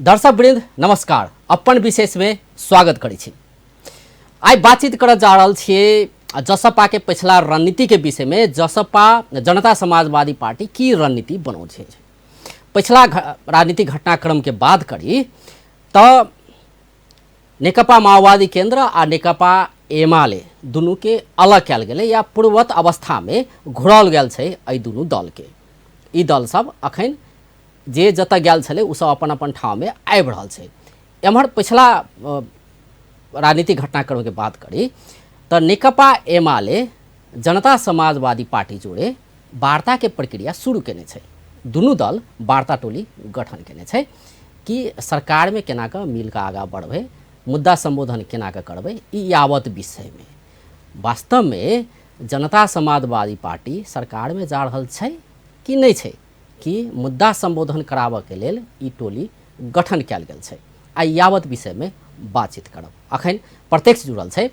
दर्शक वृंद नमस्कार, अपन विशेष में स्वागत करै छी। आइ बातचीत करऽ जा रहल छियै जसपा के पिछला रणनीति के विषय में। जसपा जनता समाजवादी पार्टी की रणनीति बनौ छै पिछला राजनीतिक घटनाक्रम के बात करी तऽ नेकपा माओवादी केंद्र आ नेकपा एमाले दुनू के अलग कयल गेलै या पूर्ववत अवस्था में घुराओल गेल छै। एहि दुनू दल के ई दल सब अखन जे जतऽ गेल छलै ओ सब अपन अपन ठाममे आबि रहल छै। एम्हर पछिला राजनीतिक घटनाक्रमके बात करी तऽ नेकपा एमाले जनता समाजवादी पार्टी जोड़े वार्ताके प्रक्रिया शुरू केने छै। दुनू दल वार्ता टोली गठन केने छै कि सरकारमे केना कऽ मिल कऽ आगाँ बढ़बै, मुद्दा सम्बोधन केना कऽ करबै, ई यावत विषयमे। वास्तवमे जनता समाजवादी पार्टी सरकारमे जा रहल छै कि नहि छै, कि मुद्दा सम्बोधन कराबऽके लेल ई टोली गठन कयल गेल छै, आ यावत विषयमे बातचीत करब। अखन प्रत्यक्ष जुड़ल छै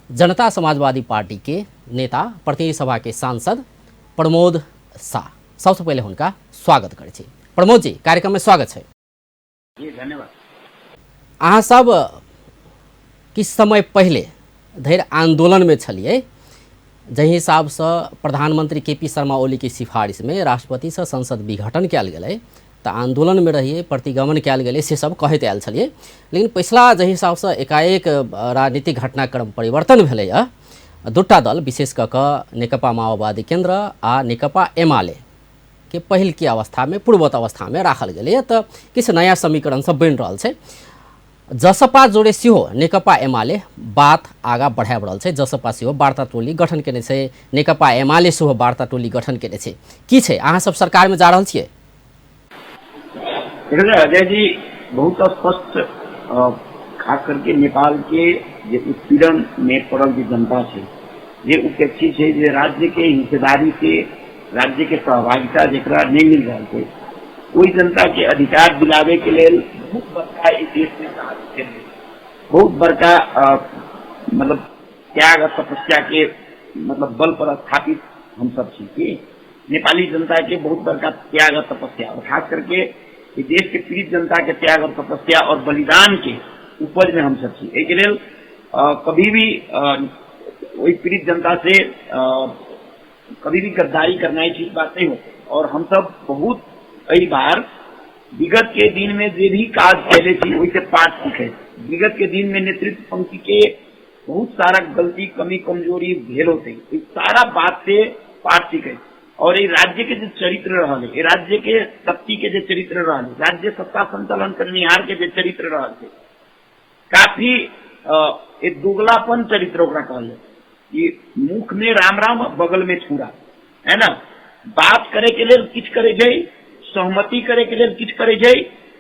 जनता समाजवादी पार्टीके नेता, प्रतिनिधि सभाके सांसद प्रमोद शाह। सबसँ पहिले हुनका स्वागत करै छी। प्रमोद जी, कार्यक्रममे स्वागत छै। जी धन्यवाद। अहाँ सब किछु समय पहिले धरि आंदोलनमे छलियै, जाहि हिसाबसँ प्रधानमंत्री के पी शर्मा ओलीके सिफारिशमे राष्ट्रपतिसँ संसद विघटन कयल गेलै तऽ आंदोलनमे रहियै, प्रतिगमन कयल गेलै से सब कहैत आयल छलियै। लेकिन पछिला जाहि हिसाबसँ एकाएक राजनीतिक घटनाक्रम परिवर्तन भेलैए, दूटा दल विशेष कऽ कऽ नेकपा माओवादी केंद्र आ नेकपा एमाले के पहिलकी अवस्थामे पूर्ववत अवस्थामे राखल गेलैए तऽ किछु नया समीकरण सब बनि रहल छै। जसपा जोड़े सेहो नेकपा एमाले बात आगाँ बढ़ाबि रहल छै। जसपा सेहो वार्ता टोली गठन केने छै, नेकपा एमाले सेहो वार्ता टोली गठन केने छै। की छै, अहाँ सब सरकारमे जा रहल छियै? अजय जी, बहुत स्पष्ट, खास करके नेपाल के जे उत्पीड़न में पड़ल जे जनता छै, जे उपेक्षित छै, जे राज्य के हिस्सेदारी के राज्य के सहभागिता जकरा नहीं मिल रहल छै, ओहि जनता के अधिकार दिलावे के लेल बहुत बड़का ई देश में काज भेल, बहुत बड़का मतलब त्याग और तपस्या के मतलब बल पर स्थापित हम सब छी कि नेपाली जनता के बहुत बड़का त्याग और तपस्या और खास करके ई देश के पीड़ित जनता के त्याग और तपस्या और बलिदान के उपज में हम सब छी। एहि के लेल कभी भी ओहि पीड़ित जनता से कभी भी गद्दारी करना ही ठीक बात नहीं होती। और हम सब बहुत कई बार विगत के दिन में जे भी काज कैले थी वही से पाठ सीखे। विगत के दिन में नेतृत्व पंक्ति के बहुत सारा गलती कमी कमजोरी भेल होते, इस सारा बात से पाठ सीखे। और ये राज्य के जो चरित्र रहल है, राज्य के शक्ति के जो चरित्र रहल है, राज्य सत्ता संचालन करनिहार के जो चरित्र रहल है, काफी एक दोगलापन चरित्र ओकरा कहल जाय कि मुख में राम राम बगल में छुरा, है ना। बात करे के लेल किछु करे छै, सहमति करे के लेल किछु करे छै,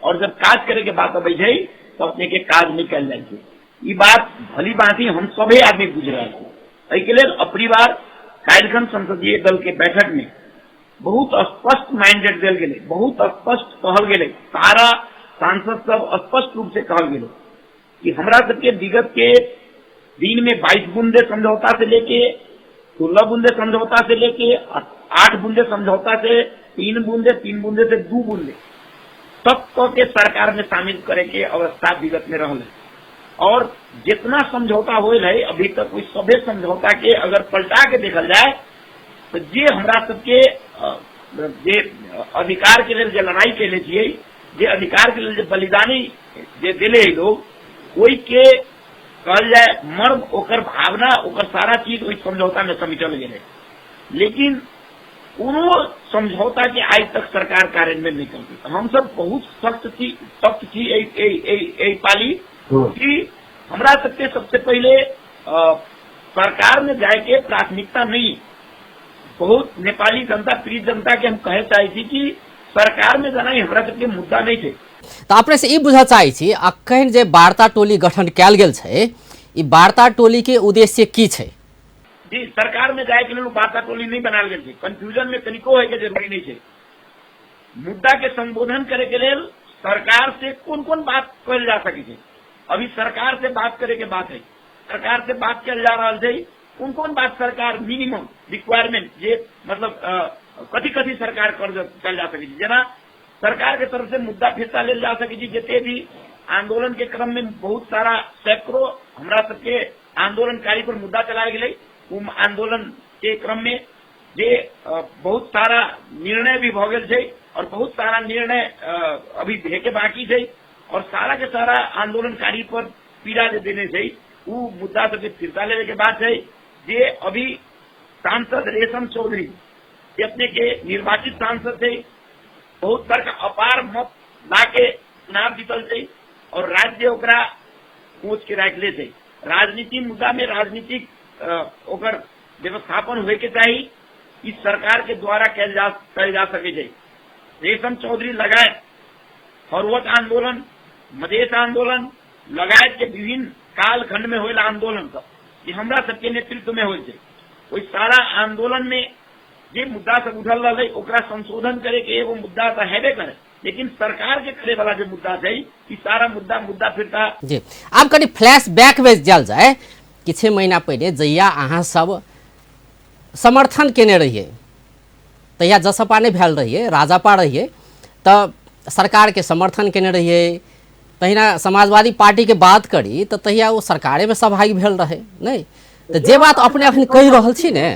और जब काज करे के बात अबै छै तो अपने के काज नहीं कयल जाइ छै। ई बात भली भांति हम सभे आदमी बुझि रहल छी। एहि के लेल अपनी बार काल्हिखन संसदीय दल के बैठक में बहुत स्पष्ट मैंडेट देल गेलै, बहुत स्पष्ट कहल गेलै, सारा सांसद सब स्पष्ट रूप से कहल गेलै कि हमरा सबके विगत के दिन में 22 बूंदे समझौता से लेके 16 बूंदे समझौता से लेके 8 बूंदे समझौता से 3 बूंदे, 3 बूंदे से 2 बूंदे सब कह के सरकार में शामिल करे के अवस्था विगत में रहल है। और जितना समझौता होल है अभी तक ओहि सभे समझौता के अगर पलटा के देखल जाए तो जे हमरा सबके जे अधिकार के लेल जे लड़ाई केले छियै, जे अधिकार के लेल जे बलिदानी जे देले है लोग, ओहि के कहल जाए मर्म, ओकर भावना, ओकर सारा चीज ओहि समझौता में समेटल गेलै। लेकिन कोनो समझौता के आइ तक सरकार कार्यान्वयन नहीं करती। हम सब बहुत सख्त छी, सख्त छी एहि पाली कि हमरा सबके सबसे पहिले सरकार में जाए के प्राथमिकता नहीं। बहुत नेपाली जनता, पीड़ित जनता के हम कहे चाहे छी कि सरकार में जाना ही हमरा सबके मुद्दा नहीं छै। तऽ अपने से ई बुझऽ चाहै छी, अखन जे वार्ता टोली गठन कयल गेल छै, ई वार्ता टोली के उद्देश्य की छै? जी, सरकार में जाए के लेल वार्ता टोली नहीं बनायल गेल छै। कंफ्यूजन में कनिको होय के जरूरी नहीं छै। मुद्दा के संबोधन करे के लेल सरकार से कोन कोन बात कहल जा सकै छै। अभी सरकार से बात करे के बात है, सरकार से बात कयल जा रहल छै, कोन कोन बात सरकार मिनिमम रिक्वायरमेंट जे मतलब कथी कथी सरकार कयल जा सकै छै। जेना सरकार के तरफ से मुद्दा फिरता लेल जा सकै छै। जते भी आंदोलन के क्रम में बहुत सारा सैकड़ों हमरा सबके आंदोलनकारी पर मुद्दा चलायल गेलै, उ आंदोलन के क्रम में जे बहुत सारा निर्णय भी भऽ गेल छै और बहुत सारा निर्णय अभी भेके बाकी छै और सारा के सारा आंदोलनकारी पर पीड़ा जे देने छै उ मुद्दा सबके फिरता लेवे के बात छै। जे अभी सांसद रेशम चौधरी जे अपने के निर्वाचित सांसद छै, बहुत बड़का अपार मत ला के चुनाव जीतल छै और राज्य ओकरा कोच के राखले छै। राजनीति मुद्दा में राजनीतिक ओकर व्यवस्थापन होय के चाही, ई सरकार के द्वारा कैल जा सकै छै। रेशम चौधरी लगायत फरवट आंदोलन, मधेश आंदोलन लगायत के विभिन्न कालखंड में होयल आंदोलन सब जे हमरा सबके नेतृत्व में होल छै, ओहि सारा आंदोलन में जे मुद्दा सब उठल रहलै ओकरा संशोधन करे के एगो मुद्दा तऽ हेबे करे, लेकिन सरकार के करे वाला जे मुद्दा छै ई सारा मुद्दा मुद्दा फिरता। जी, आब कनि फ्लैश बैक में जायल जाय। किछे महीना पहिले जहिया अहाँ सब समर्थन केने रहियै तहिया जसपा नहि भेल रहियै, राजपा रहियै, तऽ सरकार के समर्थन केने रहियै। तहिना समाजवादी पार्टी के बात करी तऽ तहिया ओ सरकारे में सहभागी भेल रहे नहि? तऽ जे बात अपने अखन कहि रहल छी ने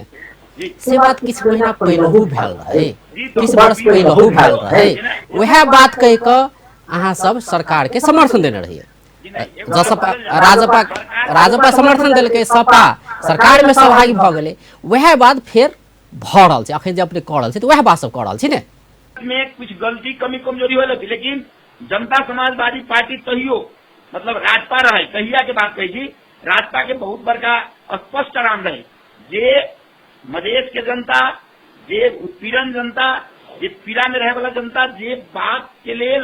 से बात किछु महीना पहिलहु भेल रहे, किछु वर्ष पहिलहु भेल रहे। वएह बात कहि कऽ अहाँ सब सरकार के समर्थन देने रहियै। जसपा राजपा राजपा समर्थन देलकै, सपा सरकार में सहभागी भऽ गेलै। वएह बात फेर भऽ रहल छै अखन जे अपने कऽ रहल छी, तऽ वएह बात सब कऽ रहल छी ने। में कुछ गलती कमी कमजोरी होल, लेकिन जनता समाजवादी पार्टी तहियो मतलब राजपा रहे, तहिया के बात कहै छी, राजपा के बहुत बड़का स्पष्ट आराम रहे जे मधेश के जनता, जे उत्पीड़न जनता, जे पीड़ा में रहे वाला जनता, जे बात के लेल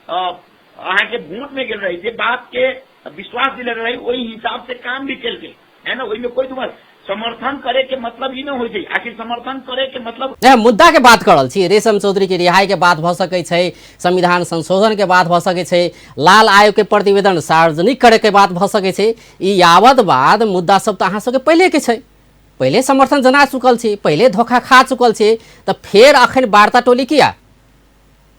अहाँके वोट में गेल रहे, जे बात के विश्वास दिले रहे, ओहि हिसाब से काम भी केलकै, है ना? ओहिमे कोई दुमत समर्थन करे के मतलब ई न होइ छै। आखिर समर्थन करे के मतलब नहि, मुद्दा के बात कर रहल छी। रेशम चौधरी के रिहाई के बात भऽ सकै छै, संविधान संशोधन के बात भऽ सकै छै, लाल आयोग के प्रतिवेदन सार्वजनिक करे के बात भऽ सकै छै। ई यावत बाद मुद्दा सब तऽ अहाँ सबके पहिले के छै, पहिले समर्थन जना चुकल छी, पहिले धोखा खा चुकल छी, तऽ फेर अखन वार्ता टोली किया?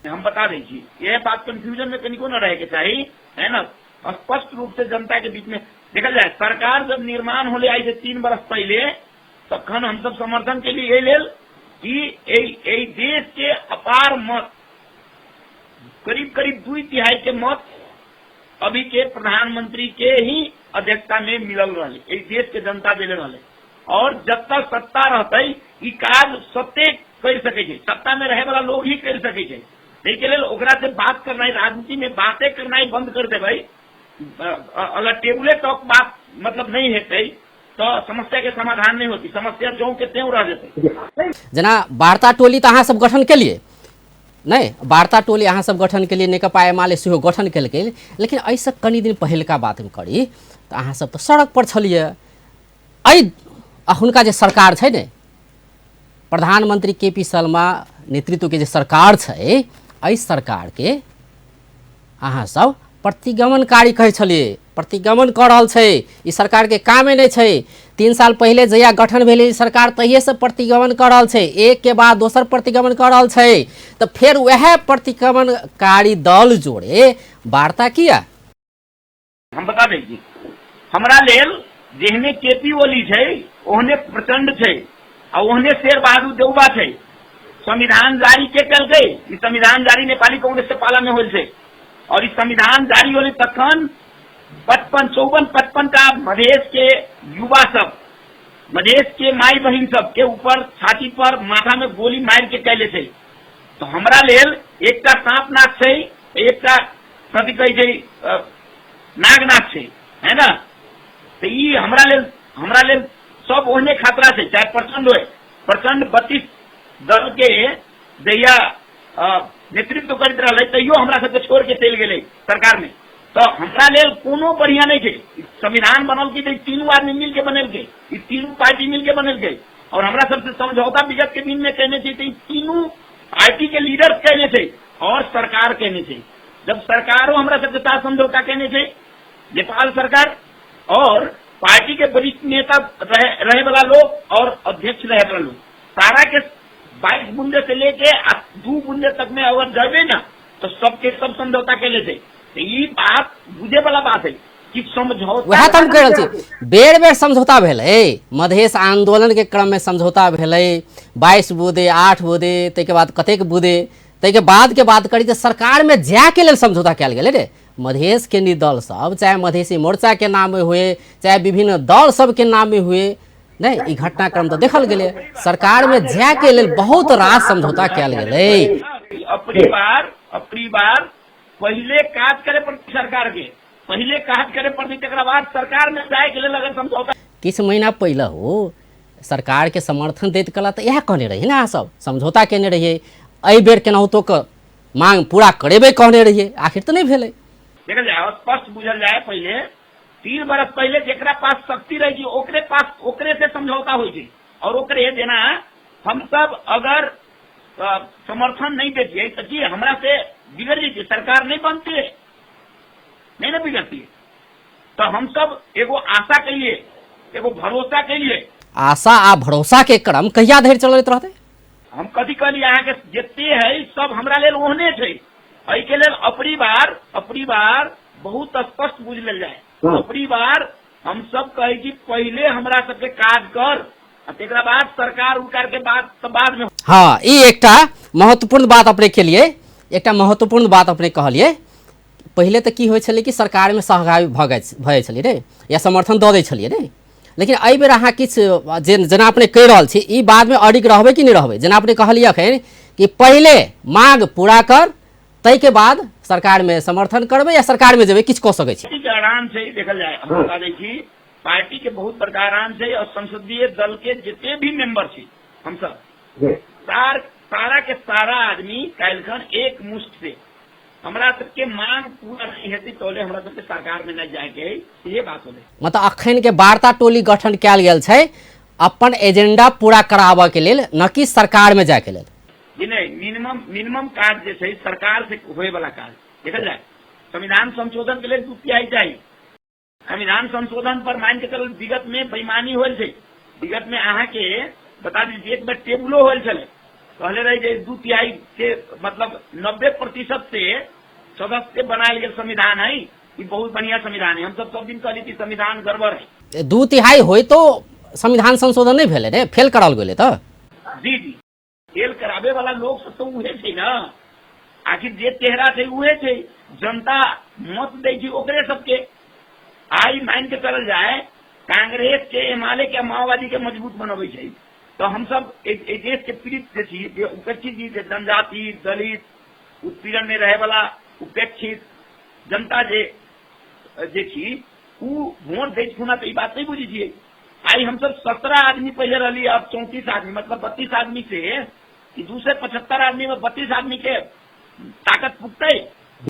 हम बता दै छी, यह बात कंफ्यूजन में कनिको न रहे के चाही, है ना? स्पष्ट रूप से जनता के बीच में देखल जाए। सरकार जब निर्माण होले आई से 3 बरस पहले, तखन हम सब समर्थन के लिए लेल कि एहि देश के अपार मत, करीब करीब 2/3 के मत अभी के प्रधानमंत्री के ही अध्यक्षता में मिलल रहे, एहि देश के जनता देले रहे। और जब तक सत्ता रहते ई काज सत्ते कर सकै छै, सत्ता में रहे वाला लोग ही कर सकै छै। एहि के लेल ओकरा से बात करनाइ, राजनीति में बातें करनाइ बंद कर देबै, अगर टेबुले टॉक बात मतलब नहीं हेतै तो समस्या के समाधान नहीं होती, समस्या ज्यों के त्यों रह जेतै। जेना वार्ता टोली तऽ अहाँ सब गठन केलियै नहि, वार्ता टोली अहाँ सब गठन केलियै, नेकपा एमाले सेहो गठन केलकै, लेकिन एहिसँ कनि दिन पहिलका बात हम करी तऽ अहाँ सब तऽ सड़क पर छलियै। एहि अखुनका जे सरकार छै ने, प्रधानमंत्री के पी शर्मा नेतृत्व के जे सरकार छै, एहि सरकार के अहाँ सब प्रतिगमनकारी कहै छलियै, प्रतिगमन कऽ रहल छै, ई सरकारके कामे नहि छै। 3 साल पहिले जहिया गठन भेलै ई सरकार तहिएसँ प्रतिगमन कऽ रहल छै, एक के बाद दोसर प्रतिगमन कऽ रहल छै, तऽ फेर वएह प्रतिगमनकारी दल जोड़े वार्ता किया? हम बता दै छी, हमरा लेल जेहने के पी ओली छै ओहने प्रचंड छै आ ओहने शेर बहादुर देउबा छै। संविधान जारी के केलकै? ई संविधान जारी नेपाली कांग्रेस के पाला में होल छै और ई संविधान जारी होले तखन 55, 54, 55 टा मधेश के युवा सब, मधेश के माई बहिन सब के ऊपर छाती पर माथा में गोली मार के कैले छै। तो हमरा लेल एकटा सांप नाक छै, एकटा कथी कहै छै नाग नाक छै, है ना? तो ई हमरा लेल सब ओहने खतरा छै, चाहे प्रचंड होय। प्रचंड 32 दल के जहिया नेतृत्व करैत रहलै तैयो हमरा सबके छोड़ के चलि गेलै सरकार में। तो हमरा लेल कोनो बढ़िया नहीं छै। संविधान बनल की तऽ तीनू आदमी मिल के बनेलकै, ई तीनू पार्टी मिल के बनेलकै और हमरा सबसे समझौता विगत के दिन में केने छै तऽ ई तीनू पार्टी के लीडर केने छै और सरकार केने छै। जब सरकारो हमरा सबके साथ समझौता केने छै, नेपाल सरकार और पार्टी के वरिष्ठ नेता रहे वाला लोग और अध्यक्ष रहे वाला लोग, सारा के 22 बुंदे से लेके 2 बुंदे तक में अगर जाबे ना तऽ सबके सब समझौता केले छै। तऽ ई बात बुझे वाला बात है कि समझौता वएह तऽ हम कहि रहल छी, बेर बेर समझौता भेलै। मधेश आंदोलन के क्रम में समझौता भेलै, 22 बुदे 8 बुदे, ताहिके बाद कतेक बुदे, ताहिके बाद के बात करी तऽ सरकार में जाय के लेल समझौता कयल गेलै रे। मधेश के दल सब, चाहे मधेशी मोर्चा के नाम में हुए, चाहे विभिन्न दल सब के नाम में हुए, नहि ई घटनाक्रम तऽ देखल गेलै। सरकार में जाय के लेल बहुत रास समझौता कयल गेलै। अपनी बार पहिले काज करे पड़तै सरकार के, पहिले काज करे पड़तै, तकरा बाद सरकार में जाय के लेल अगर समझौता। किछु महीना पहिले हो सरकार के समर्थन दैत कला तऽ इएह कहने रहियै ने, अहाँ सब समझौता केने रहियै, एहि बेर केनाहितो कऽ मांग पूरा करेबै कहने रहियै, आखिर तऽ नहि भेलै। देखल जाय, स्पष्ट बुझल जाय, पहिले 3 बरस पहिले जेकरा पास शक्ति रहे छै ओकरे पास, ओकरे से समझौता होइ छै। और ओकरे जेना हम सब अगर समर्थन नहीं देतियै तऽ की हमरा से बिगड़ जैतियै? सरकार नहीं बनती, नहीं ना बिगड़ती। तो हम सब एगो आशा के लिए, एगो भरोसा के लिए। आशा आ भरोसा के क्रम कहिया धरि चलैत रहतै? हम कथी कहलियै अहाँके, जते है सब हमरा लेल ओहने छै। एहिके लेल अपनी बार बहुत स्पष्ट बुझ लेल जाय। अपनी बार हम सब कहै छी पहिले हमरा सबके काज कर, आ तकरा बाद सरकार उकार के बात तऽ बाद में। हाँ, ई एकटा महत्वपूर्ण बात अपने के लिए, एकटा महत्वपूर्ण बात अपने कहलियै। पहिले तऽ की होइ छलै कि सरकारमे सहभागी भऽ जाइ छलियै रे, या समर्थन दऽ दै छलियै रे। लेकिन एहि बेर अहाँ किछु जेना अपने कहि रहल छी, ई बातमे अडिग रहबै कि नहि रहबै? जेना अपने कहलियै अखन कि पहिले मांग पूरा कर, ताहिके बाद सरकारमे समर्थन करबै या सरकारमे जेबै, किछु कऽ सकै छी। पार्टी के आराम छै, देखल जाय, हम बता दै छी, पार्टी के बहुत बड़का आराम छै। और संसदीय दल के जते भी मेंबर छी हमसब, सारा के सारा आदमी काल्हिखन एक मुश्त से हमरा सबके मांग पूरा नहीं हेतै तोले हमरा सबके सरकार में नहीं जाए के है, ये बात होलै। मतलब अखन के वार्ता टोली गठन कयल गेल छै अपन एजेंडा पूरा कराबऽ के लेल, न कि सरकार में जाय के लेल। जी नहीं, मिनिमम काज जे छै सरकार से होए वाला काज देखल जाय। संविधान संशोधन के लेल 2/3 चाही। संविधान संशोधन पर मान के चलू विगत में बेईमानी होल छै। विगत में अहाँ के बता दी एक बेर टेबुलो होल छलै, कहले रहे जे 2/3 के मतलब 90% से सदस्य बनायल गेल संविधान है, ई बहुत बढ़िया संविधान है। हम सब सब दिन कहली कि संविधान गड़बड़ है। 2/3 होय तो संविधान संशोधन नहीं भेलै रे, फेल कराओल गेलै तऽ। जी जी, फेल कराबे वाला लोग सब तो उहे छै ना, आखिर जे चेहरा छै उहे छै, जनता मत दै छै ओकरे सबके। आई मान के चलल जाय कांग्रेस के, एमाले के, माओवादी के मजबूत बनबै छै, तो हम सब एक देश के पीड़ित जे छी, जे उपेक्षित छी, जे जनजाति दलित उत्पीड़न में रहे वाला उपेक्षित जनता जे छी, उ वोट दै छुना, तऽ ई बात नहीं बुझै छियै। आई हम सब 17 आदमी पहले रहली, अब 34 आदमी, मतलब 32 आदमी से 275 आदमी में 32 आदमी के ताकत पुगतै।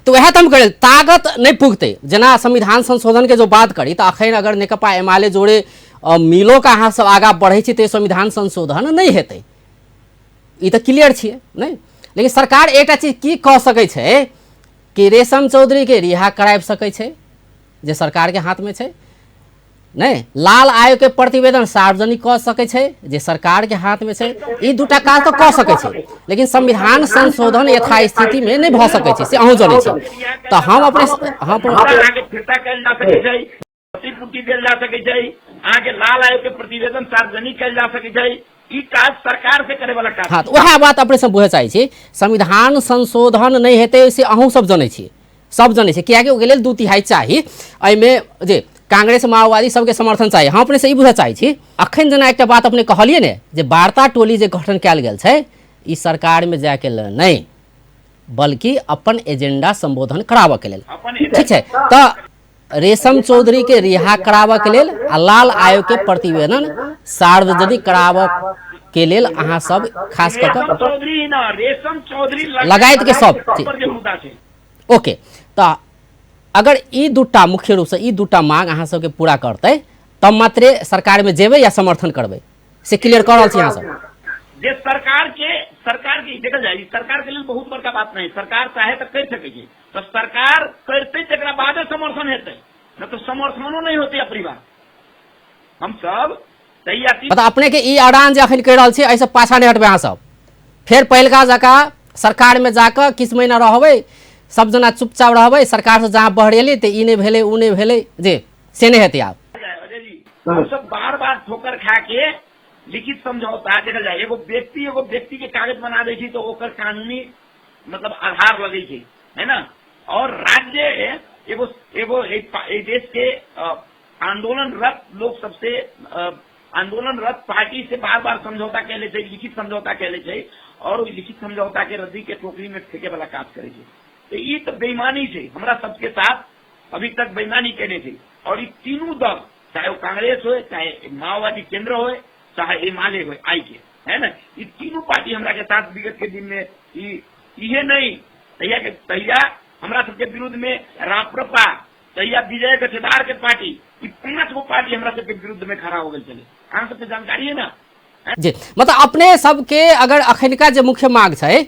तो वएह तऽ हम कहै, ताकत नहि पुगतै। जेना संविधान संशोधन के जो बात करी तऽ अखन अगर नेकपा एमाले जोड़े मिलो के अहाँ सब आगाँ बढ़ै छी तऽ संविधान संशोधन नहि हेतै, ई तऽ क्लियर छियै नहि। लेकिन सरकार एकटा चीज की कऽ सकै छै कि रेशम चौधरी के रिहा कराबि सकै छै, जे सरकार के हाथ में छै नहि। लाल आयोग के प्रतिवेदन सार्वजनिक कऽ सकै छै, जे सरकार के हाथ में छै। ई दूटा काज तऽ कऽ सकै छै, लेकिन संविधान संशोधन यथास्थिति में नहि भऽ सकै छै, से अहूँ जनै छी। तऽ हम अपने हम अहाँके फिर्ता कयल जा सकै छै, प्रतिपूर्ति देल जा सकै छै, अहाँके लाल आयोग के प्रतिवेदन सार्वजनिक कयल जा सकै छै। ई काज सरकार से करे वाला काज। हाँ, तऽ वएह बात अपने सब बुझऽ चाहै छी। संविधान संशोधन नहि हेतै से अहूँ सब जनै छी, सब जनै छै, कियाकि ओहिके लेल 2/3 चाही। एहिमे जे कांग्रेस माओवादी सबके समर्थन चाही। हम अपने से ई बुझऽ चाहै छी, अखन जेना एकटा बात अपने कहलियै ने जे वार्ता टोली जे गठन कयल गेल छै ई सरकारमे जायके लेल नहि, बल्कि अपन एजेंडा संबोधन कराबऽ के लेल। ठीक छै, तऽ रेशम चौधरी के रिहा कराबऽ के लेल आ लाल आयोग के प्रतिवेदन सार्वजनिक कराबऽ के लेल अहाँ सब खास कऽ रेशम चौधरी न, रेशम चौधरी लगायत के सब। पर जे मुद्दा छै। ओके, तऽ अगर ई दूटा मुख्य रूपसँ ई दूटा मांग अहाँ सबके पूरा करतै तब मात्रे सरकारमे जेबै या समर्थन करबै, से क्लियर कऽ रहल छी अहाँ सब। जे सरकार के देखल जाय, ई सरकार के लेल बहुत बड़का बात नहीं, सरकार चाहे तऽ करि सकै छै, तऽ सरकार करतै तकरा बादे समर्थन हेतै, नहि तऽ समर्थनो नहीं होतै अपनी बात। हम सब तैयारी मतलब अपने के ई अड़ान जे अखन कहि रहल छी एहिसँ पाछा नहि हटबै अहाँ सब, फेर पहिलका जकाँ सरकारमे जाकऽ किछु महीना रहबै, सब जना चुपचाप रहबै, सरकार से जहाँ बहरेली तऽ ई नहि भेलै ओ नहि भेलै, जे से नहि हेतै आब। अजय जी, सब बार बार ठोकर खा के लिखित समझौता देखल जाय, एगो व्यक्ति के कागज बना दै छै तऽ ओकर कानूनी मतलब आधार लगै छै, है ना। और राज्य एगो एगो एक देश के आंदोलनरत लोग सबसे आंदोलनरत पार्टी से बार बार समझौता कैले छै, लिखित समझौता कैले छै, और ओहि लिखित समझौता के रद्दी के टोकरी में फेंके वाला काज करे छै। तो ई तो बेईमानी छै, हमरा सबके साथ अभी तक बेईमानी केने छै। और ई तीनू दल, चाहे वो कांग्रेस हो, चाहे माओवादी केंद्र हो, चाहे एमाले हो, आई के, है ना, ई तीनू पार्टी हमरा के साथ विगत के दिन में इहे नहीं, तहिया हमरा सबके विरुद्ध में राप्रपा, तहिया विजय गठेदार के पार्टी, ई 5 गो पार्टी हमरा सबके विरुद्ध में खड़ा हो गए छलै। अहाँ सबके जानकारी है ना जी। मतलब अपने सबके अगर अखनका जे मुख्य मांग छै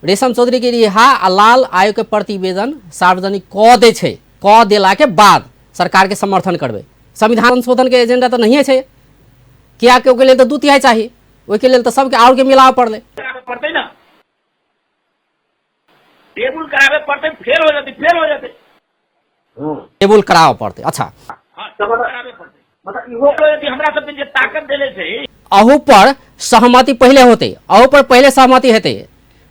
रेशम चौधरी के रिहा आ लाल आयोग के प्रतिवेदन सार्वजनिक कऽ दै छै, कऽ देला के बाद सरकार के समर्थन करबै। संविधान संशोधन के एजेंडा तऽ नहिए छै, कियाकि ओहिके लेल तऽ 2/3 चाही, ओहिके लेल तऽ सबके आओर के मिलाबऽ पड़लै। पड़तै ना, टेबुल कराबे पड़तै, फेल हो जेतै, फेल हो जेतै। टेबुल कराबऽ पड़तै। अच्छा, हाँ, टेबुल कराबे पड़तै। मतलब इहो हमरा सबके जे ताकत देले छै, अहू पर सहमति पहिले होतै, अहू पर पहिले सहमति हेतै।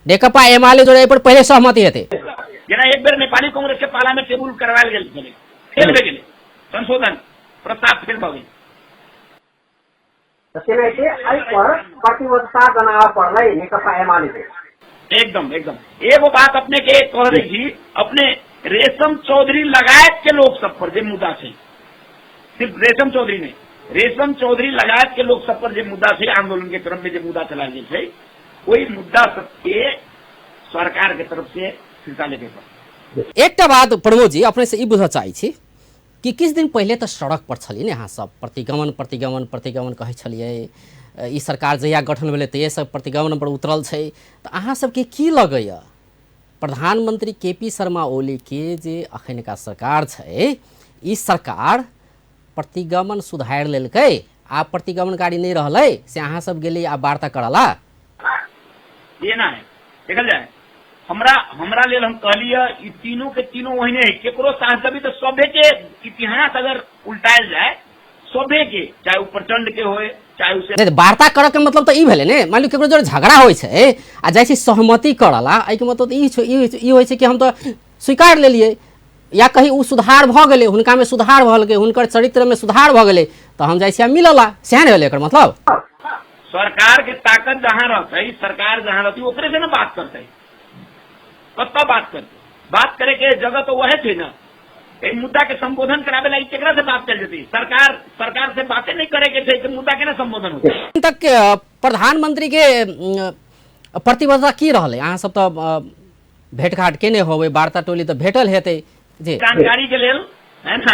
नेकपा एमाले जोड़े पर पहिले सहमति हेतै। जेना एक बेर नेपाली कांग्रेस के पाला में टेबुल करवायल गेल छलै, फेल भए गेलै, संशोधन प्रस्ताव फेल भऽ गेल। तऽ तेनाहिते एहि पर प्रतिबद्धता जनाबऽ पड़लै नेकपा एमाले के। एकदम एकदम। एगो बात अपने के कह दै छी, अपने रेशम चौधरी लगायत के लोक सब पर जे मुद्दा छै, सिर्फ रेशम चौधरी नहीं, रेशम चौधरी लगायत के लोक सब पर जे मुद्दा छै, आंदोलन के क्रम में जे मुद्दा चलायल गेल छै, ओहि मुद्दा सबके सरकार के तरफ से फिरता लेबे पड़तै। एकटा बात प्रमोद जी अपने से ई बुझऽ चाहै छी कि किछु दिन पहिले तऽ सड़क पर छलियै ने अहाँ सब, प्रतिगमन प्रतिगमन प्रतिगमन कहै छलियै, ई सरकार जहिया गठन भेलै तहिये सब प्रतिगमन पर उतरल छै, तऽ अहाँ सबके की लगैया प्रधानमंत्री के पी शर्मा ओली के जे अखनका सरकार छै, ई सरकार प्रतिगमन सुधारि लेलकै, आब प्रतिगमनकारी नहि रहलै, से अहाँ सब गेलियै आब वार्ता करला? एना है, देखल जाय हमरा हमरा लेल हम कहलियै ई तीनों के तीनों ओहने है, केकरो साथ देबी तऽ सभे के इतिहास अगर उल्टायल जाय, सभे के, चाहे ओ प्रचंड के होय, चाहे उसे नहीं, वार्ता करऽ के मतलब तऽ ई भेलै ने, मान लियौ केकरो जोड़े झगड़ा होइ छै आ जाइ छै सहमति करऽ ला, एहिके मतलब ई छै, ई होइ छै कि हम तऽ स्वीकार लेलियै, या कहीं ओ सुधार भऽ गेलै, हुनकामे सुधार भऽ गेलै, हुनकर चरित्रमे सुधार भऽ गेलै, तऽ हम जाइ छियै मिलऽ ला, सएह ने भेलै एकर मतलब। सरकार के ताकत जहाँ रहतै, सरकार जहाँ रहतै ओकरे से ना बात करतै, कतऽ बात करतै, बात करे के जगह तो वह छै ना। एहि मुद्दा के संबोधन कराबे ला केकरा से बात कयल जेतै? सरकार से बाते नहीं करे के छै तऽ मुद्दा केना संबोधन होतै? तक प्रधानमंत्री के प्रतिबद्धता की रहलै? अहाँ सब तऽ भेंटघाट केने होबै, वार्ता टोली तऽ भेटल हेतै जी। जानकारी के लेल है ना,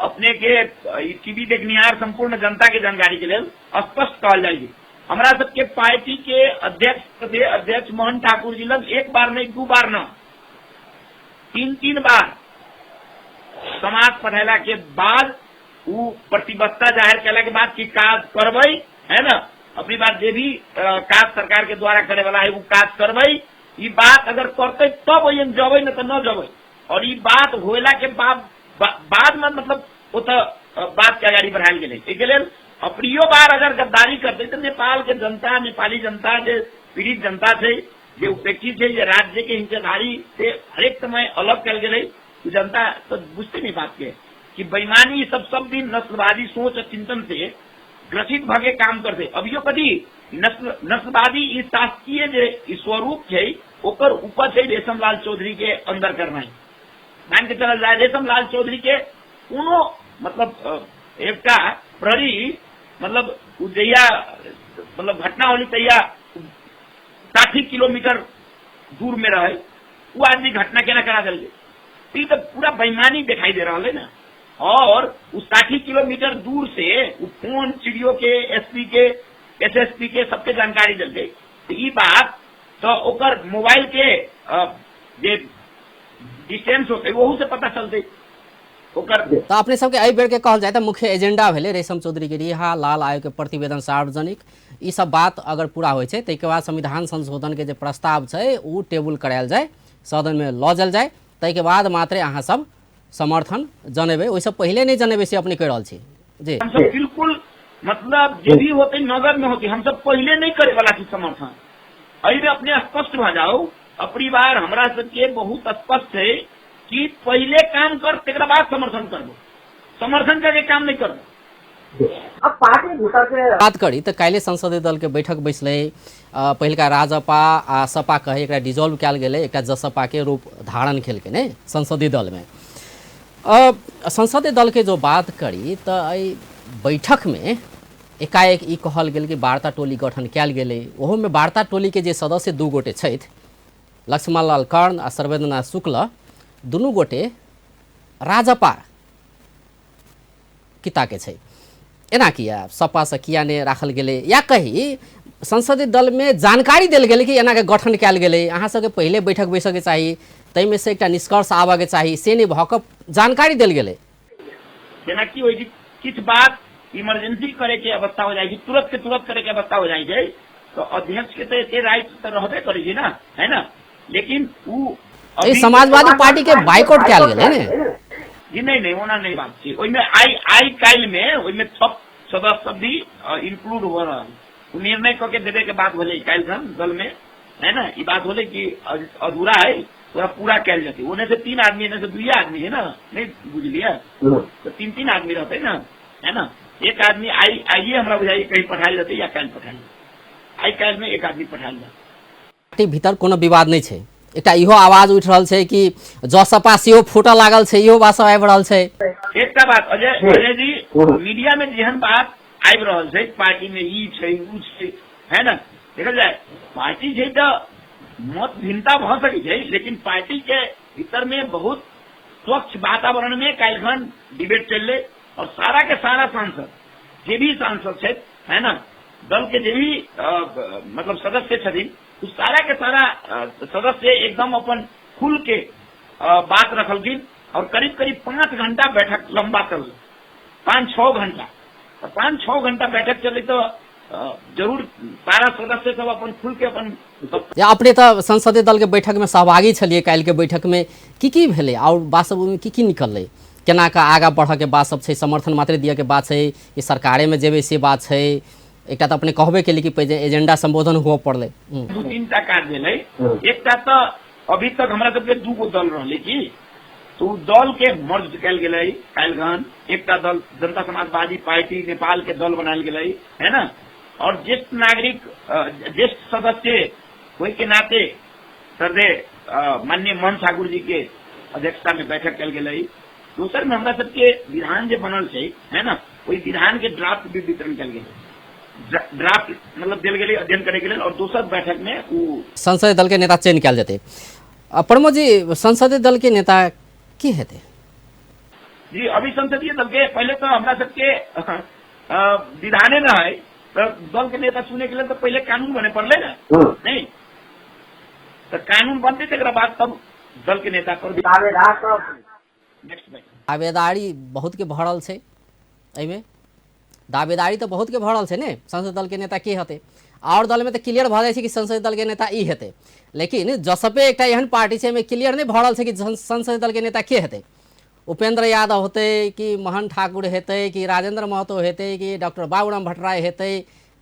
अपने के टीवी देखनिहार संपूर्ण जनता के जानकारी के लेल स्पष्ट कहल जाइ छै, हमरा सबके पार्टी के अध्यक्ष अध्यक्ष मोहन ठाकुर जी लग एक बार नहीं, 2 बार न, 3-3 बार समाज पठेला के बाद उ प्रतिबद्धता जाहिर कैला के बाद कि काज करबै, है ना, अपनी बात जे भी काज सरकार के द्वारा करे वाला है उ काज करबै, ई बात अगर करते तब ओहिन जबै, न तऽ न जबै। और ई बात होइला के बाद में मतलब ओतऽ बात के अगाड़ी बढ़ायल गेलै। एहिके लेल अप्रियो बार अगर गद्दारी करते तऽ नेपाल के जनता, नेपाली जनता जे पीड़ित जनता छै, जे उपेक्षित छै, जे राज्य के हिस्सेदारी से हरेक समय अलग कयल गेलै, उ जनता तऽ बुझते नहीं बात के कि बेईमानी सब सब दिन नस्लवादी सोच और चिंतन से ग्रसित भके काम करते। अभियो कथी नस्लवादी ई शासकीय जे ई स्वरूप छै ओकर उपज छै रेशमलाल चौधरी के अंदर करना है। मान के चलल जाय रेशमलाल चौधरी के कोनो मतलब एकटा प्रहरी मतलब उ जहिया मतलब घटना होली तहिया 60 किलोमीटर दूर में रहे, उ आदमी घटना केना करा देलकै? ई तऽ पूरा बेईमानी दिखाई दे रहल है ना। और उ 60 किलोमीटर दूर से उ फोन चिड़ियो के, एसपी के, एसएसपी के सबके जानकारी देलकै। तऽ ई बात तऽ ओकर मोबाइल के जे डिस्टेंस होतै ओहू से पता चलतै ओकर। तऽ अपने सबके एहि बेर के कहल जाय तऽ मुख्य एजेंडा भेलै रेशम चौधरी के रिहा, लाल आयोग के प्रतिवेदन सार्वजनिक, ई सब बात अगर पूरा होइ छै ताहिके बाद संविधान संशोधन के जे प्रस्ताव छै उ टेबुल करायल जाय, सदनमे लऽ जायल जाय, ताहिके बाद मात्रे अहाँ सब समर्थन जनेबै, ओहिसँ पहिले नहि जनेबै से अपने कहि रहल छी जी। हमसब बिल्कुल मतलब जे भी होते नगर में होते हमसब पहिले नहीं करे वाला छी समर्थन। एहिमे अपने स्पष्ट भऽ जाउ, अपनी बार हमरा सबके बहुत स्पष्ट है कि पहिले काम कर तकरा बाद समर्थन करबो, समर्थन करके काम नहीं करबो। अब पार्टी भीतर के बात करी तऽ काल्हि संसदीय दल के बैठक बैसलै, पहिलका राजपा आ सपा कहे एकरा डिजोल्व कयल गेलै, एकटा जसपा के रूप धारण केलकै ने संसदीय दल में। संसदीय दल के जो बात करी तऽ एहि बैठक में एकाएक ई कहल गेल कि वार्ता टोली गठन कयल गेलै। ओहोमे वार्ता टोली के जे सदस्य दू गोटे छथि, लक्ष्मण लाल कर्ण आ सर्वेन्द्रनाथ शुक्ल, दुनू गोटे राजपा किता के छै। एना किया सपा से किया नहि राखल गेलै, या कही संसदीय दलमे जानकारी देल गेलै कि एना के गठन कयल गेलै, अहाँ सबके पहिले बैठक बैसऽके चाही, ताहिमे से एकटा निष्कर्ष आबऽके चाही, से नहि भऽ कऽ जानकारी देल गेलै। जेना की होइ छै किछु बात इमरजेंसी करे के अवस्था हो जाइ छै, तुरंत के तुरंत करे के अवस्था हो जाइ छै, तो अध्यक्ष के तो एते राइट तो रहबे करै छै ना, है ना। लेकिन उ ई समाजवादी पार्टी के बाइकआउट कयल गेलै ने। जी नहीं नहीं, ओना नहीं बात छै। ओहिमे आइ आइ काल्हि में ओहिमे सब सदस्य सब भी इंक्लूड हो रहल, उ निर्णय कऽ के देवे के बात भेलै काल्हि खन दल में, है ना। ई बात होलै कि अधूरा है, ओकरा पूरा कयल जेतै। ओने से 3 आदमी, एने से 2 आदमी है ना, नहीं बुझलियै तो 3-3 आदमी रहतै ना, है ना। एक आदमी आइ आइए हमरा बुझाइए कहीं पठायल जेतै या काल्हि पठायल जेतै, आइ काल्हि में एक आदमी पठायल जेतै। पार्टी भीतर कोनो विवाद नहि छै, एकटा इहो आवाज उठि रहल छै कि जसपा सेहो फूटऽ लागल छै, इहो बात सब आबि रहल छै। एकटा बात अजय अजय जी, मीडिया में जेहन बात आबि रहल छै पार्टी में ई छै ऊ छै, है ना। देखल जाय पार्टी छै तऽ मत भिन्नता भऽ सकै छै, लेकिन पार्टी के भीतर में बहुत स्वच्छ वातावरण में काल्हिखन डिबेट चललै और सारा के सारा सांसद जे भी सांसद छथि, है ना, दल के जे भी मतलब सदस्य छथिन, उ सारा के सारा सदस्य एकदम अपन खुल के बात रखलखिन और करीब करीब 5 घंटा बैठक लंबा चललै, 5-6 घंटा। तो 5-6 घंटा बैठक चले तो जरूर सारा सदस्य सब अपन खुल के अपन या अपने तो संसदीय दल के बैठक में सहभागी छलिए। काल्हि के बैठक में की की भेलै और बात सब ओहिमे की की निकललै, केना कऽ आगाँ बढ़ऽ के बात सब छै, समर्थन मात्र दिअ के बात छै कि सरकारे में जेबै से बात छै। एकटा तऽ अपने कहबे केली कि पहिले एजेंडा संबोधन हुअ पड़लै। 2-3 टा काज भेलै। एकटा तऽ अभी तक हमरा सबके 2 गो दल रहलै की, तो उ दल के मर्ज कयल गेलै काल्हिखन। एकटा दल जनता समाजवादी पार्टी नेपाल के दल बनायल गेलै, है ना। और ज्येष्ठ नागरिक ज्येष्ठ सदस्य होय के नाते श्रद्धेय माननीय मोहन ठाकुर जी के अध्यक्षता में बैठक कयल गेलै। दोसर में हमरा सबके विधान जे बनल छै, है ना, ओहि विधान के ड्राफ्ट भी वितरण कयल गेलै, ड्राफ्ट मतलब देल गेलै अध्ययन करे के लेल। और दोसर बैठक में उ संसदीय दल के नेता चयन कयल जेतै। प्रमोद जी, संसदीय दल के नेता के हेतै? जी अभी संसदीय दल के पहले तो हमरा सबके विधाने न है, तो दल के नेता चुने के लिए तो पहले कानून बने पड़ले ना, नहीं तो कानून बनते तकरा बाद तब दल के नेता पर भी दावेदार सब नेक्स्ट बैठक। दावेदारी बहुत के भरल छै, एहिमे दावेदारी तऽ बहुत के भरल छै ने, संसदीय दल के नेता के हेतै। आओर दल में तऽ क्लियर भऽ जाइ छै कि संसदीय दल के नेता ई हेतै, लेकिन जसपे एकटा एहन पार्टी छै एहिमे क्लियर नहि भऽ रहल छै कि संसदीय दल के नेता के हेतै। उपेंद्र यादव हेतै कि मोहन ठाकुर हेतै कि राजेंद्र महतो हेतै कि डॉक्टर बाबूराम भट्टराई हेतै,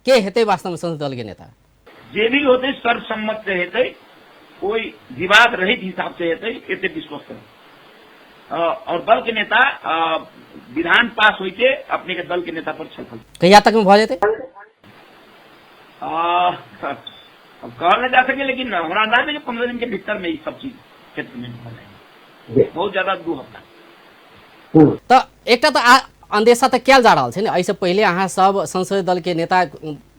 के हेतै वास्तवमे संसदीय दल के नेता? जे भी होतै सर्वसम्मत से हेतै, कोई विवाद रहित हिसाब से हेतै, एते विश्वस्त है। और दल के नेता विधान पास होइते अपने के दल के नेता पर छलफल कहिया तक में भऽ जेतै? अब कहल नहीं जा सके, लेकिन हमरा अंदाज में 15 दिन के भीतर में ई सब चीज क्षेत्र में भऽ जाए, बहुत ज्यादा 2 हफ्ता। तऽ एकटा तऽ अंदेशा तऽ कयल जा रहल छै ने, एहिसँ पहिले अहाँ सब संसदीय दल के नेता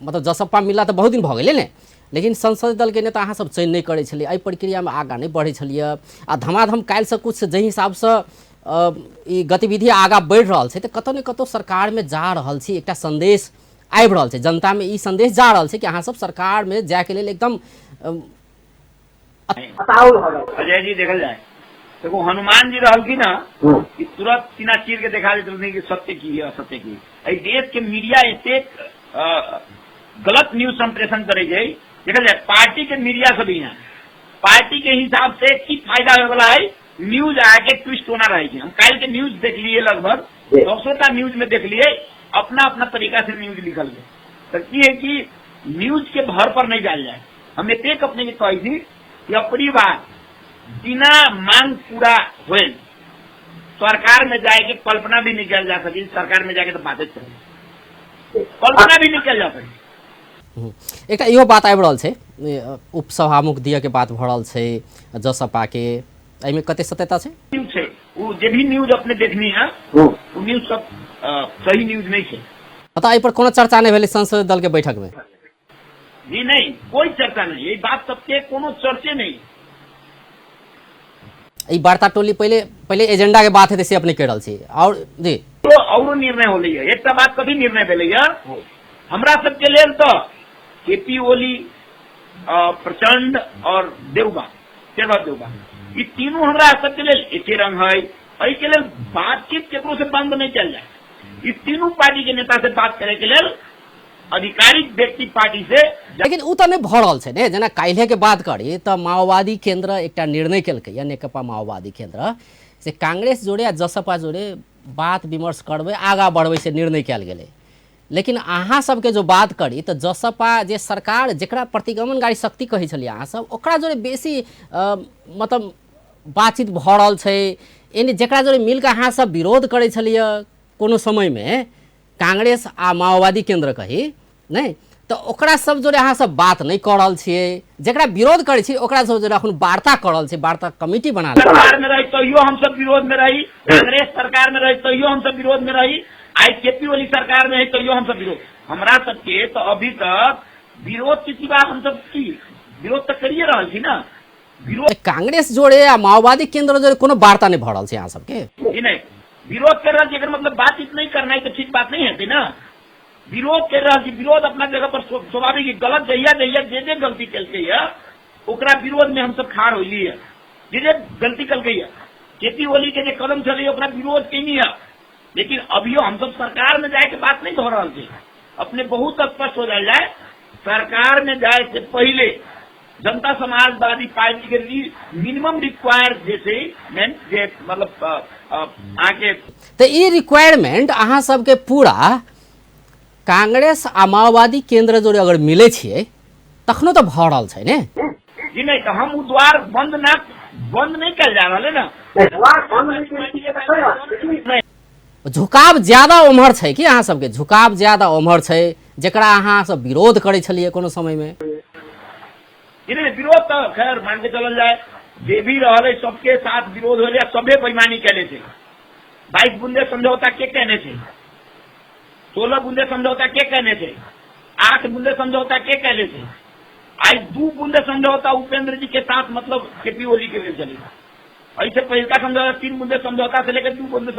मतलब जसपा मिलला तऽ बहुत दिन भऽ गेलै ने, लेकिन संसदीय दल के नेता अहाँ सब चयन नहि करै छलियै, एहि प्रक्रियामे आगाँ नहि बढ़ै छलियै आ धमाधम काल्हिसँ कुछ जाहि हिसाबसँ ई गतिविधि आगाँ बढ़ि रहल छै तऽ कतौ ने कतौ सरकारमे जा रहल छी, एकटा संदेश आबि रहल छै जनतामे, ई संदेश जा रहल छै कि अहाँ सब सरकारमे जायके लेल एकदम अजय जी देखल जाए देखो हनुमान जी रहल की ना कि तुरंत सीना चीर के देखा देते रहथिन कि सत्य की है असत्य की। एहि देश के मीडिया एतेक गलत न्यूज संप्रेषण करे छै, देखल जाए पार्टी के मीडिया सब यहाँ पार्टी के हिसाब से की फायदा होय वाला है। न्यूज आके ट्विस्ट होना रहे छै। हम काल्हि के न्यूज देखलिए, लगभग 200 टा न्यूज में देखलिए, अपना अपना तरीका से न्यूज लिखल गए। तो की है कि न्यूज के भर पर नहीं जाल जाए। हम एतेक अपने के कहै छी कि अपनी बात बिना मांग पूरा होए सरकार में जाए के कल्पना भी नहीं कल जा सकी। सरकार में जाके तो बातें चले, कल्पना भी नहीं कल जा सकी। एकटा इहो बात आबि रहल छै, उपसभामुख दिअ के बात भऽ रहल छै जसपा के, एहिमे कते सत्यता छै? न्यूज छै ओ जे भी न्यूज अपने देखनी है वो न्यूज सब सही न्यूज नहीं छै। मतलब एहि पर कोनो चर्चा नहि भेलै संसदीय दल के बैठक में? जी नहीं, कोई चर्चा नहीं, ये बात सबके कोनो चर्चे नहीं। ई वार्ता टोली पहिले पहिले एजेंडा के बात हेतै से अपने कहि रहल छी। और जी तो औरो निर्णय होलै है। एकटा बात कभी निर्णय भेलै है हमरा सबके लेल तो केपी ओली, प्रचंड और देउबा, शेरबहादुर देउबा, ई तीनू हमरा सबके लेल एके रंग है। एहि के लेल बातचीत केकरो से बंद नहीं चल जाए। ई तीनू पार्टी के नेता से बात करे के लेल आधिकारिक व्यक्ति पार्टी से। लेकिन उ तऽ नहि भऽ रहल छै ने। जेना काल्हि के बात करी तऽ माओवादी केंद्र एकटा निर्णय केलकै या नेकपा माओवादी केंद्र से कांग्रेस जोड़े आ जसपा जोड़े बात विमर्श करबै, आगाँ बढ़बै से निर्णय कयल गेलै। लेकिन अहाँ सबके जो बात करी तऽ जसपा जे सरकार जकरा प्रतिगमनकारी शक्ति कहै छलियै अहाँ सब, ओकरा जोड़े बेसी मतलब बातचीत भऽ रहल छै। यानी जकरा जोड़े मिलके अहाँ सब विरोध करै छलियै कोनो समयमे कांग्रेस आ माओवादी केंद्र कही नहि, तऽ ओकरा सब जोड़े अहाँ सब बात नहि कऽ रहल छियै। जकरा विरोध करै छी ओकरा सब जोड़े अखन वार्ता कऽ रहल छी, वार्ता कमिटी बना सरकार में रही तैयो हम सब विरोध में रही, कांग्रेस सरकार में रही तैयो हम सब विरोध में रही, आई केपी ओली सरकार में है तैयो हम सब विरोध। हमरा सबके तो अभी तक विरोध के सिवा हम सब की विरोध तो करिए रहल छी ना। विरोध कांग्रेस जोड़े आ माओवादी केंद्र जोड़े कोनो वार्ता नहीं भऽ रहल छै अहाँ सबके? जी नहीं, विरोध कर रहल छी एकर मतलब बातचीत नहीं करना है तो ठीक बात नहीं है ना। विरोध कर रहल छी, विरोध अपना जगह पर स्वाभाविक गलत जहिया जहिया जे जे गलती केलकै है ओकरा विरोध में हम सब खाड़ होइली है। जे जे गलती केलकै है केपी ओली के जे कदम छलै ओकरा विरोध केनी है। लेकिन अभियो हम सब सरकार में जाए के बात नहीं भऽ रहल छै। अपने बहुत स्पष्ट हो जाए जाए, सरकार में जाए से पहले जनता समाजवादी पार्टी के मिनिमम रिक्वायर जे छै मेन जे मतलब अहाँके तऽ ई रिक्वायरमेंट अहाँ सबके पूरा कांग्रेस आ माओवादी केंद्र जोड़े अगर मिलै छियै तखनो तऽ भऽ रहल छै ने? जी नहीं, तऽ हम उ द्वार बंद ना बंद नहीं कयल जा रहल है ना। द्वार बंद नहीं कयल। झुकाव ज्यादा उम्हर छै कि अहाँ सबके? झुकाव ज्यादा उम्हर छै जकरा अहाँ सब विरोध करै छलियै कोनो समय में? नहीं, विरोध तो खैर मान के चलल जाए जे भी रहल है सबके साथ विरोध होले, सभे बेईमानी केले छै। 22 बुंदे समझौता के कहने छै, 16 बुंदे समझौता के कहने छै, 8 बुंदे समझौता के कहने छै, आई 2 बुंदे समझौता उपेंद्र जी के साथ मतलब केपी ओली के लेल चले। ऐसे पहिलका समझौता 3 बुंदे समझौता से लेकर 2 बुंदे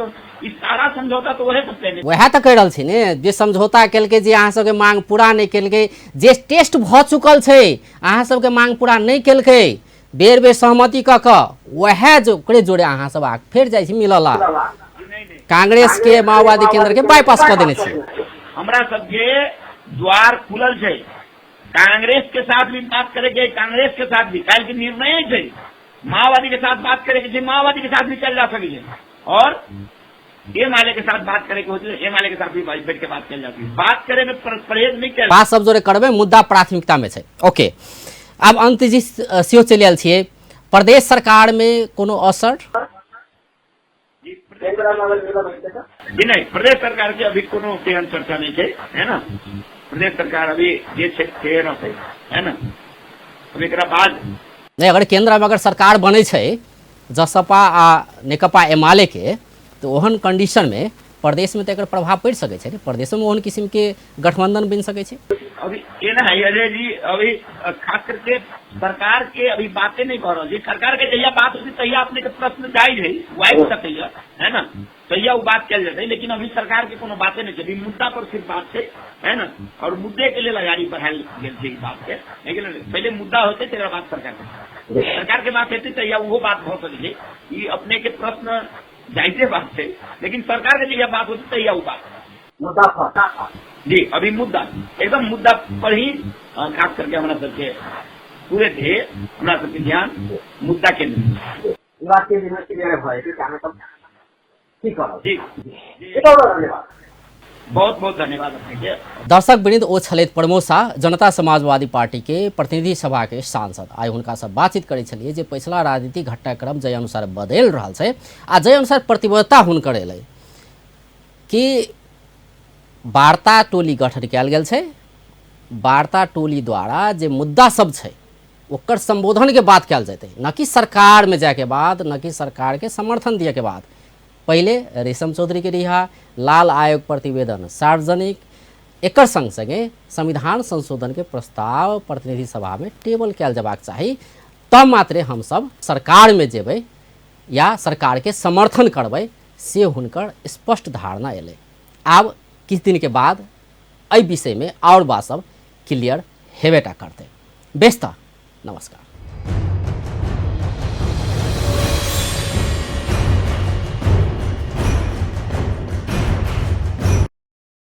ई सारा समझौता तो वह सब कहने। वएह तऽ कहि रहल छी ने, जे समझौता केलकै, जे अहाँ सबके मांग पूरा नहि केलकै, जे टेस्ट भऽ चुकल छै अहाँ सबके मांग पूरा नहि केलकै, बेर बेर सहमति कऽ कऽ वएह जो ओकरे जोड़े अहाँ सब फेर जाइ छी मिलला। कांग्रेस के माओवादी केंद्र के बाईपास कऽ देने छी। हमरा सबके द्वार खुलल छै, कांग्रेस के साथ भी बात करे के, कांग्रेस के साथ भी काल्हि के निर्णय छै, माओवादी के साथ बात करे के छै, माओवादी के साथ भी चल जा सकै छै, और एमाले के साथ बात करे के होते एमाले के साथ भी बैठ के बात कयल जा सकै। बात करे में परहेज नहीं कयल। बात सब जोड़े करबै, मुद्दा प्राथमिकता में छै। ओके, आब अंत जी सेहो चलि आयल छियै। प्रदेश सरकार में कोनो असर? जी नहीं, प्रदेश सरकार के अभी कोनो तेहन चर्चा नहीं छै, है ना। प्रदेश सरकार अभी जे छै से रहतै, है ना। अब एकरा बाद नहीं, अगर केंद्र में अगर सरकार बनै छै जसपा आ नेकपा एमाले के, तो ओहन कंडीशन में प्रदेश में तो एकर प्रभाव पड़ि सकै छै ने। प्रदेशो में ओहन किस्म के गठबंधन बनि सकै छै। अभी एना है अजय जी, अभी खास करके सरकार के अभी बातें नहीं भऽ रहल छै। सरकार के जहिया बात होती तहिया अपने के प्रश्न जायज है, वो आबि सकैया, है ना, तहिया वो बात कयल जेतै। लेकिन अभी सरकार के कोनो बाते नहीं छै, अभी मुद्दा पर सिर्फ बात छै, है ना, और मुद्दे के लेल अगाड़ी बढ़ायल गेल छै ई बात के। लेकिन पहिले मुद्दा होतै तकर बाद सरकार के, सरकार के बात हेतै तहिया ओहो बात भऽ सकै छै। ई अपने के प्रश्न जायजे बात छै, लेकिन सरकार के जहिया बात होतै तहिया वो बात मुद्दा पर जी अभी मुद्दा एकदम मुद्दा पर ही खास करके हमरा सबके तुरन्ते हमरा सबके ध्यान मुद्दा केन्द्रित। ई बात के क्लियर भऽ जेतै कि अहाँ सब की करब। जी। धन्यवाद, बहुत बहुत धन्यवाद अपनेके। दर्शक वृंद, ओ छलथि प्रमोद शाह, जनता समाजवादी पार्टीके प्रतिनिधि सभाके सांसद। आइ हुनकासँ बातचीत करै छलियै जे पछिला राजनीतिक घटनाक्रम जाहि अनुसार बदलि रहल छै आ जाहि अनुसार प्रतिबद्धता हुनकर एलै कि वार्ता टोली गठन कयल गेल छै, वार्ता टोली द्वारा जे मुद्दा सब छै ओकर सम्बोधनके बात कयल जेतै, न कि सरकारमे जायके बाद, न कि सरकारके समर्थन दियके बाद। पहिले रेशम चौधरीके रिहा, लाल आयोग प्रतिवेदन सार्वजनिक, एकर संग संगे संविधान संशोधनके प्रस्ताव प्रतिनिधि सभामे टेबल कयल जेबाक चाही, तब मात्रे हमसब सरकारमे जेबै या सरकारके समर्थन करबै, से हुनकर स्पष्ट धारणा एलै। आब किछु दिनके बाद एहि विषयमे आओर बात सब क्लियर हेबेटा करतै। बेस तऽ नमस्कार।